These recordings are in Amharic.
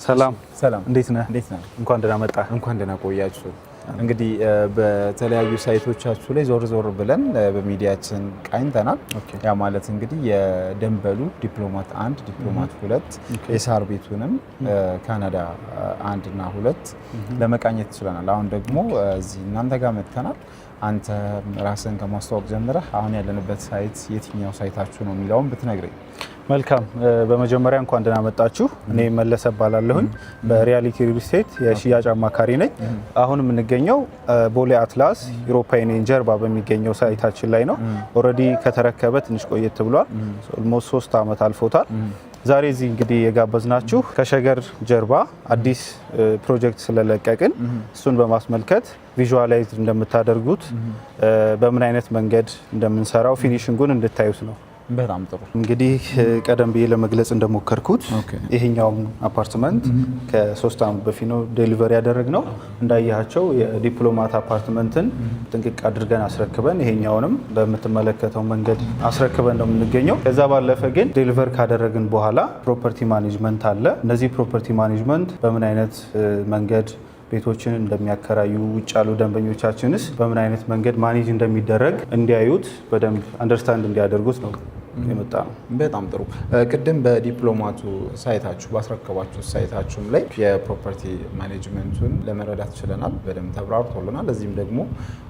ሰላም። ሰላም። እንዴት ነህ? እንዴት ነህ? እንኳን ደህና መጣህ። እንኳን ደህና ቆያችሁ። እንግዲህ በተለያዩ site ኦቻችሁ ላይ ዞር ዞር ብለን በሚዲያችን ቃኝተናል። ያ ማለት እንግዲህ የደንበሉ ዲፕሎማት 1፣ ዲፕሎማት 2፣ የሳር ቤቱንም ካናዳ 1 እና 2 ለመቃኘት ችለናል። አሁን ደግሞ እዚህ እናንተ ጋር መጥተናል። አንተ ራስህን ከማስተዋወቅ ጀምረህ አሁን ያለንበት site የትኛው site ኣችሁ ነው የሚለውን ብትነግረኝ። መልካም። በመጀመሪያ እንኳን ደህና መጣችሁ። እኔ መለሰ እባላለሁኝ፣ በሪያሊቲ ሪል ስቴት የሽያጭ አማካሪ ነኝ። አሁን የምንገኘው ቦሌ አትላስ ዩሮፓ ዩኒየን ጀርባ በሚገኘው site ኣችን ላይ ነው። Already ከተረከበ ትንሽ ቆየት ብሏል። Almost 3 ዓመት አልፎታል። ዛሬ እዚህ እንግዲህ የጋበዝናችሁ ከሸገር ጀርባ አዲስ ፕሮጀክት ስለለቀቅን እሱን በማስመልከት visualize እንደምታደርጉት፣ በምን አይነት መንገድ እንደምንሰራው finishing ኡን እንድታዩት ነው። በጣም ጥሩ። እንግዲህ ቀደም ብዬ ለመግለጽ እንደሞከርኩት ይሄኛውን አፓርትመንት ከ3 ዓመት በፊት ነው delivery ያደረግነው። እንዳያቸው የዲፕሎማት አፓርትመንትን ጥንቅቅ አድርገን አስረክበን ይሄኛውንም በምትመለከተው መንገድ አስረክበን ነው የምንገኘው። ከዛ ባለፈ ግን deliver ካደረግን በኋላ property management አለ። እነዚህ property management በምን አይነት መንገድ ቤቶችን እንደሚያከራዩ፣ ውጭ ያሉ ደንበኞቻችንስ በምን አይነት መንገድ manage እንደሚደረግ እንዲያዩት፣ በደንብ understand እንዲያደርጉት ነው የመጣነው። በጣም ጥሩ። ቅድም በዲፕሎማቱ site ኣችሁ ባስረከባችሁ site ኣችሁም ላይ የ property management ኡን ለመረዳት ችለናል። በደንብ ተብራርቶልናል። እዚህም ደግሞ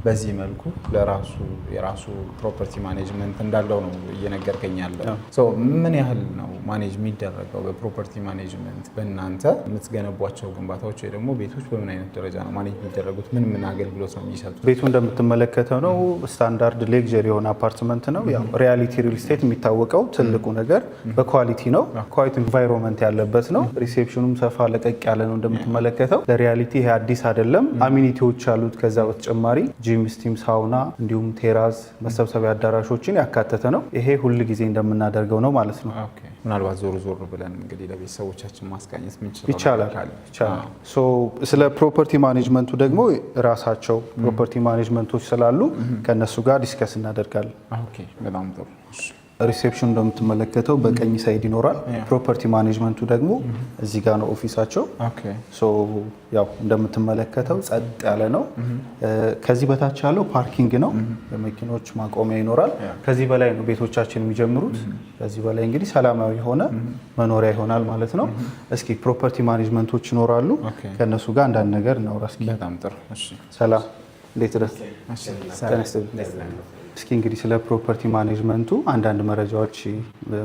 በዚህ መልኩ ለራሱ የራሱ property management እንዳለው ነው እየነገርከኝ ያለው። ምን ያህል ነው manage የሚደረገው በ property management? በእናንተ የምትገነቧቸው ግንባታዎች ወይ ደግሞ ቤቶች በምን አይነት ደረጃ ነው manage የሚደረጉት? ምን ምን አገልግሎት ነው የሚሰጡት? ቤቱ እንደምትመለከተው ነው። Standard luxury የሆነ አፓርትመንት ነው። ያው ሪያሊቲ ሪል ስቴት የሚታወቀው ትልቁ ነገር በ quality ነው። Quiet environment ያለበት ነው። Reception ኑም ሰፋ ለቀቅ ያለ ነው እንደምትመለከተው። ለሪያሊቲ ይሄ አዲስ አይደለም። Amenity ዎች አሉት። ከዛ በተጨማሪ gym፣ steam፣ sauna እንዲሁም terrace፣ መሰብሰቢያ አዳራሾችን ያካተተ ነው። ይሄ ሁል ጊዜ እንደምናደርገው ነው ማለት ነው። ምናልባት ዞር ዞር ብለን እንግዲህ ለቤተሰቦቻችን ማስቃኘት የምንችለው ይቻላል። ነገር ካለ። ይቻላል። So ስለ property management ኡ ደግሞ ራሳቸው property management ኦች ስላሉ ከእነሱ ጋር discuss እናደርጋለን። Okay፣ በጣም ጥሩ። እሺ። Reception እንደምትመለከተው በቀኝ side ይኖራል። Property management ኡ ደግሞ እዚህ ጋር ነው office ኣቸው። So ያው እንደምትመለከተው ጸጥ ያለ ነው። ከዚህ በታች ያለው parking ነው፣ የመኪኖች ማቆሚያ ይኖራል። ከዚህ በላይ ነው ቤቶቻችን የሚጀምሩት። ከዚህ በላይ እንግዲህ ሰላማዊ የሆነ መኖሪያ ይሆናል ማለት ነው። እስኪ property management ኦች ይኖራሉ። ከእነሱ ጋር አንዳንድ ነገር እናውራ እስኪ። በጣም ጥሩ። እሺ። ሰላም፣ እንዴት ነህ? እሺ። ጤና ይስጥልኝ። እስኪ እንግዲህ ስለ property management ኡ አንዳንድ መረጃዎች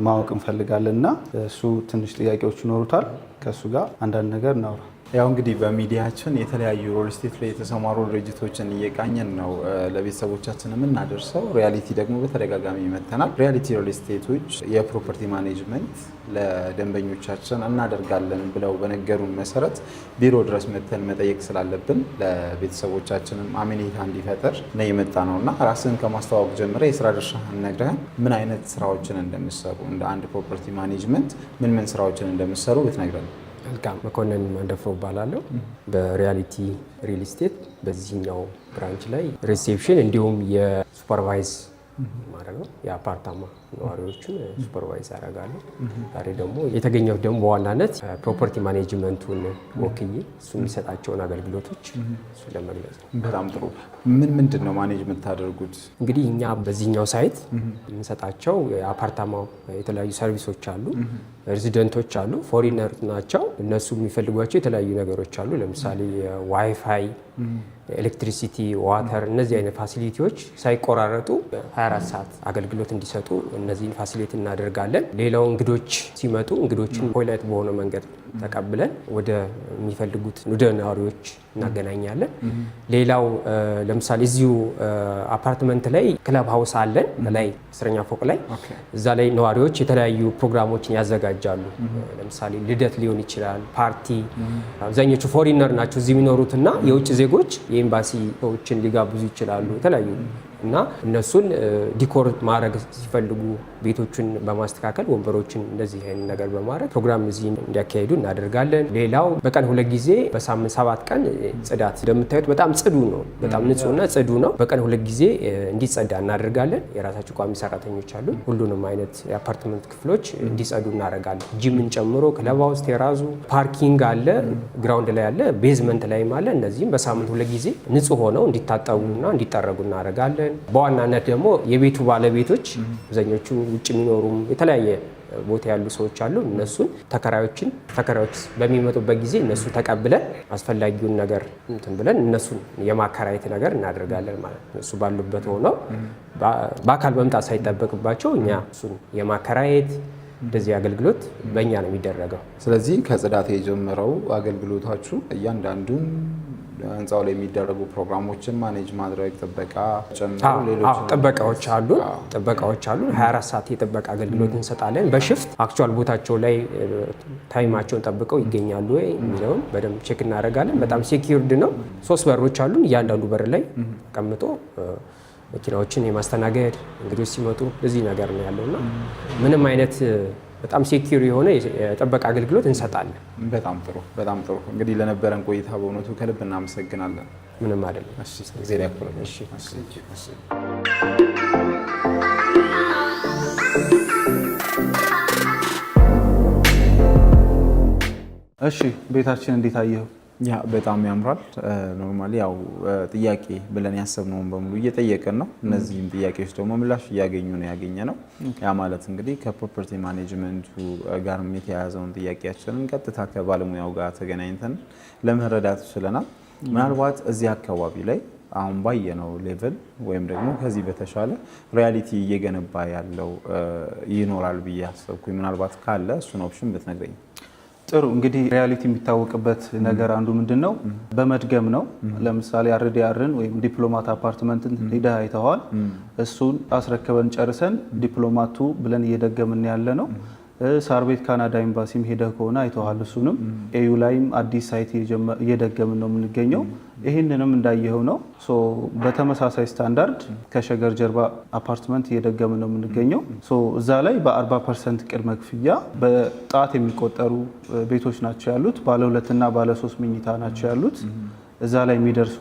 ማወቅ እንፈልጋለን እና እሱ ትንሽ ጥያቄዎች ይኖሩታል። ከእሱ ጋር አንዳንድ ነገር እናውራ። ያው እንግዲህ በሚዲያችን የተለያዩ ሪል ስቴት ላይ የተሰማሩ ድርጅቶችን እየቃኘን ነው ለቤተሰቦቻችን የምናደርሰው። ሪያሊቲ ደግሞ በተደጋጋሚ ይመተናል። ሪያሊቲ ሪል ስቴቶች የ property management ለደንበኞቻችን እናደርጋለን ብለው በነገሩን መሰረት ቢሮ ድረስ መተን መጠየቅ ስላለብን ለቤተሰቦቻችንም አመኔታ እንዲፈጠር ነው የመጣነው። እና ራስህን ከማስተዋወቅ ጀምረህ የስራ ድርሻህን ነግረህን ምን አይነት ስራዎችን እንደምትሰሩ፣ እንደ አንድ property management ምን ምን ስራዎችን እንደምትሰሩ ብትነግረን። መልካም። መኮንን ማንደፍሮ እባላለሁ። በሪያሊቲ ሪል ስቴት በዚህኛው branch ላይ reception እንዲሁም የ supervise ማለት ነው፣ የአፓርታማ ነዋሪዎችን supervise አደርጋለሁ። ዛሬ ደግሞ የተገኘሁት ደግሞ በዋናነት property management ኡን ወክዬ እሱ የሚሰጣቸውን አገልግሎቶች እሱ ለመግለጽ ነው። በጣም ጥሩ። ምን ምንድን ነው manage የምታደርጉት? እንግዲህ እኛ በዚህኛው site የምንሰጣቸው የአፓርታማው የተለያዩ service ኦች አሉ። Resident ኦች አሉ፣ foreigner ናቸው። እነሱ የሚፈልጓቸው የተለያዩ ነገሮች አሉ። ለምሳሌ WiFi፣ electricity፣ water፣ እነዚህ አይነት facility ዎች ሳይቆራረጡ 24 ሰዓት አገልግሎት እንዲሰጡ እነዚህን facilitate እናደርጋለን። ሌላው እንግዶች ሲመጡ እንግዶችን polite በሆነ መንገድ ተቀብለን ወደ የሚፈልጉት ወደ ነዋሪዎች እናገናኛለን። ሌላው ለምሳሌ እዚሁ አፓርትመንት ላይ club house አለን፣ ላይ 10ኛ ፎቅ ላይ። እዛ ላይ ነዋሪዎች የተለያዩ ፕሮግራሞችን ያዘጋጃሉ። ለምሳሌ ልደት ሊሆን ይችላል፣ ፓርቲ። አብዛኞቹ foreigner ናቸው እዚህ የሚኖሩትና የውጭ ዜጎች የኤምባሲ ሰዎችን ሊጋብዙ ይችላሉ። የተለያዩ እና እነሱን decor ማድረግ ሲፈልጉ ቤቶችን በማስተካከል፣ ወንበሮችን እንደዚህ አይነት ነገር በማድረግ ፕሮግራም እዚህ እንዲያካሂዱ እናደርጋለን። ሌላው በቀን ሁለት ጊዜ፣ በሳምንት 7 ቀን ጽዳት። እንደምታዩት በጣም ጽዱ ነው። በጣም ንጹህና ጽዱ ነው። በቀን ሁለት ጊዜ እንዲጸዳ እናደርጋለን። የራሳቸው ቋሚ ሰራተኞች አሉ። ሁሉንም አይነት የአፓርትመንት ክፍሎች እንዲጸዱ እናደርጋለን። ጂምን ጨምሮ club house፣ terrace ኡ፣ parking አለ፣ ground ላይ አለ፣ basement ላይም አለ። እነዚህም በሳምንት ሁለት ጊዜ ንጹህ ሆነው እንዲታጠቡና እንዲጠረጉ እናደርጋለን። በዋናነት ደግሞ የቤቱ ባለቤቶች አብዛኞቹ ውጭ የሚኖሩም የተለያየ ቦታ ያሉ ሰዎች አሉ። እነሱን ተከራዮችን፣ ተከራዮች በሚመጡበት ጊዜ እነሱን ተቀብለን አስፈላጊውን ነገር እንትን ብለን እነሱን የማከራየት ነገር እናደርጋለን ማለት ነው። እሱ ባሉበት ሆነው በአካል መምጣት ሳይጠበቅባቸው እኛ እሱን የማከራየት እንደዚህ አገልግሎት በእኛ ነው የሚደረገው። ስለዚህ ከጽዳት የጀመረው አገልግሎታችሁ እያንዳንዱን ህንፃው ላይ የሚደረጉ ፕሮግራሞችን manage ማድረግ፣ ጥበቃ ጨምሮ ሌሎች ጥበቃዎች አሉ። ጥበቃዎች አሉ። 24 ሰዓት የጥበቃ አገልግሎት እንሰጣለን። በ shift actual ቦታቸው ላይ time ኣቸውን ጠብቀው ይገኛሉ ወይ የሚለውን በደንብ check እናደርጋለን። በጣም secured ነው። ሶስት በሮች አሉን። እያንዳንዱ በር ላይ ተቀምጦ መኪናዎችን የማስተናገድ፣ እንግዶች ሲመጡ እዚህ ነገር ነው ያለው እና ምንም አይነት በጣም secure የሆነ የጥበቃ አገልግሎት እንሰጣለን። በጣም ጥሩ፣ በጣም ጥሩ። እንግዲህ ለነበረን ቆይታ በእውነቱ ከልብ እናመሰግናለን። ምንም አይደለም። እሺ፣ እግዚአብሔር ያክብርልን። እሺ። እሺ። እሺ፣ ቤታችን እንዴት አየኸው? Yeah፣ በጣም ያምራል። Normally ያው ጥያቄ ብለን ያሰብነውን በሙሉ እየጠየቅን ነው። እነዚህም ጥያቄዎች ደግሞ ምላሽ እያገኙ ነው ያገኘ ነው። ያ ማለት እንግዲህ ከ property management ኡ ጋር የተያያዘውን ጥያቄያችንን ቀጥታ ከባለሙያው ጋር ተገናኝተን ለመረዳት ችለናል። ምናልባት እዚህ አካባቢ ላይ አሁን ባየነው level ወይም ደግሞ ከዚህ በተሻለ ሪያሊቲ እየገነባ ያለው ይኖራል ብዬ አሰብኩኝ። ምናልባት ካለ እሱን option ብትነግረኝ። ጥሩ፣ እንግዲህ ሪያሊቲ የሚታወቅበት ነገር አንዱ ምንድን ነው? በመድገም ነው። ለምሳሌ RDR ን ወይም ዲፕሎማት አፓርትመንትን ሂደህ አይተኸዋል። እሱን አስረክበን ጨርሰን ዲፕሎማቱ ብለን እየደገምን ያለ ነው። ሳር ቤት ካናዳ ኤምባሲም ሄደህ ከሆነ አይተዋል። እሱንም AU ላይም አዲስ site እየደገምን ነው የምንገኘው። ይህንንም እንዳየኸው ነው። So በተመሳሳይ ስታንዳርድ ከሸገር ጀርባ አፓርትመንት እየደገምን ነው የምንገኘው። So እዛ ላይ በ40% ቅድመ ክፍያ በጣት የሚቆጠሩ ቤቶች ናቸው ያሉት። ባለ ሁለትና ባለ ሶስት መኝታ ናቸው ያሉት። እዛ ላይ የሚደርሱ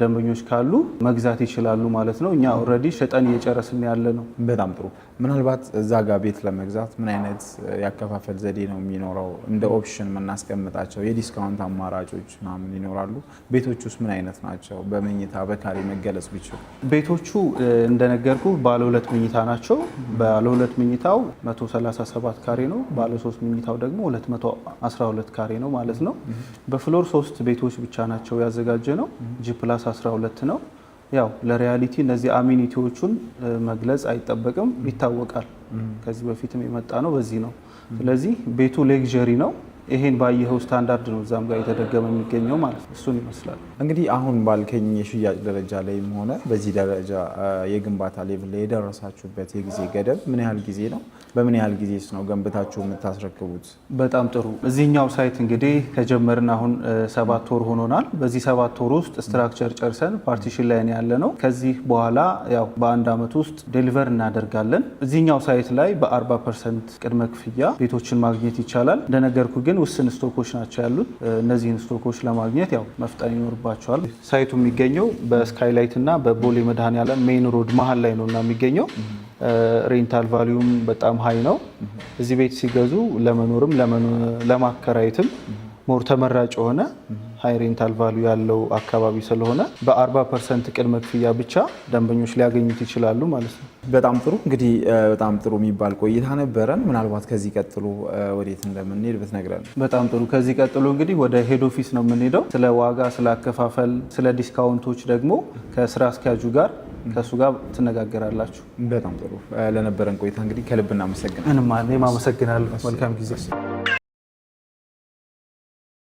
ደንበኞች ካሉ መግዛት ይችላሉ ማለት ነው። እኛ already ሸጠን እየጨረስን ያለ ነው። በጣም ጥሩ። ምናልባት እዛ ጋር ቤት ለመግዛት ምን አይነት ያከፋፈል ዘዴ ነው የሚኖረው? እንደ option የምናስቀምጣቸው የ discount አማራጮች ምናምን ይኖራሉ? ቤቶች ውስጥ ምን አይነት ናቸው? በመኝታ በካሬ መገለጽ ቢችሉ። ቤቶቹ እንደነገርኩ ባለ ሁለት መኝታ ናቸው። ባለ ሁለት መኝታው 137 ካሬ ነው። ባለ ሶስት መኝታው ደግሞ 212 ካሬ ነው ማለት ነው። በ floor ሶስት ቤቶች ብቻ ናቸው ያዘጋጀነው። G+12 ነው። ያው ለሪያሊቲ እነዚህ amenity ዎቹን መግለጽ አይጠበቅም፣ ይታወቃል። ከዚህ በፊትም የመጣ ነው፣ በዚህ ነው። ስለዚህ ቤቱ luxury ነው። ይሄን ባየኸው ስታንዳርድ ነው እዛም ጋር የተደገመ የሚገኘው ማለት ነው። እሱን ይመስላል። እንግዲህ አሁን ባልከኝ የሽያጭ ደረጃ ላይም ሆነ በዚህ ደረጃ የግንባታ level ላይ የደረሳችሁበት የጊዜ ገደብ ምን ያህል ጊዜ ነው? በምን ያህል ጊዜስ ነው ገንብታችሁ የምታስረክቡት? በጣም ጥሩ። እዚህኛው site እንግዲህ ከጀመርን አሁን 7 ወር ሆኖናል። በዚህ 7 ወር ውስጥ structure ጨርሰን partition ላይ ነው ያለነው። ከዚህ በኋላ ያው በአንድ አመት ውስጥ deliver እናደርጋለን። እዚህኛው site ላይ በ40% ቅድመ ክፍያ ቤቶችን ማግኘት ይቻላል። እንደነገርኩ ግን ውስን stock ኦች ናቸው ያሉት። እነዚህን stock ኦች ለማግኘት ያው መፍጠን ይኖርባቸዋል። Site ኡ የሚገኘው በስካይላይት እና በቦሌ መድኃኔዓለም main road መሀል ላይ ነው እና የሚገኘው rental value ም በጣም high ነው። እዚህ ቤት ሲገዙ ለመኖርም ለማከራየትም more ተመራጭ የሆነ high rental value ያለው አካባቢ ስለሆነ በ40% ቅድመ ክፍያ ብቻ ደንበኞች ሊያገኙት ይችላሉ ማለት ነው። በጣም ጥሩ፣ እንግዲህ በጣም ጥሩ የሚባል ቆይታ ነበረን። ምናልባት ከዚህ ቀጥሎ ወዴት እንደምንሄድ ብትነግረን። በጣም ጥሩ። ከዚህ ቀጥሎ እንግዲህ ወደ head office ነው የምንሄደው። ስለ ዋጋ፣ ስለ አከፋፈል፣ ስለ discount ኦች ደግሞ ከስራ አስኪያጁ ጋር ከእሱ ጋር ትነጋገራላችሁ። በጣም ጥሩ። ለነበረን ቆይታ እንግዲህ ከልብ እናመሰግናለን። ምንም፣ እኔም አመሰግናለሁ። መልካም ጊዜ።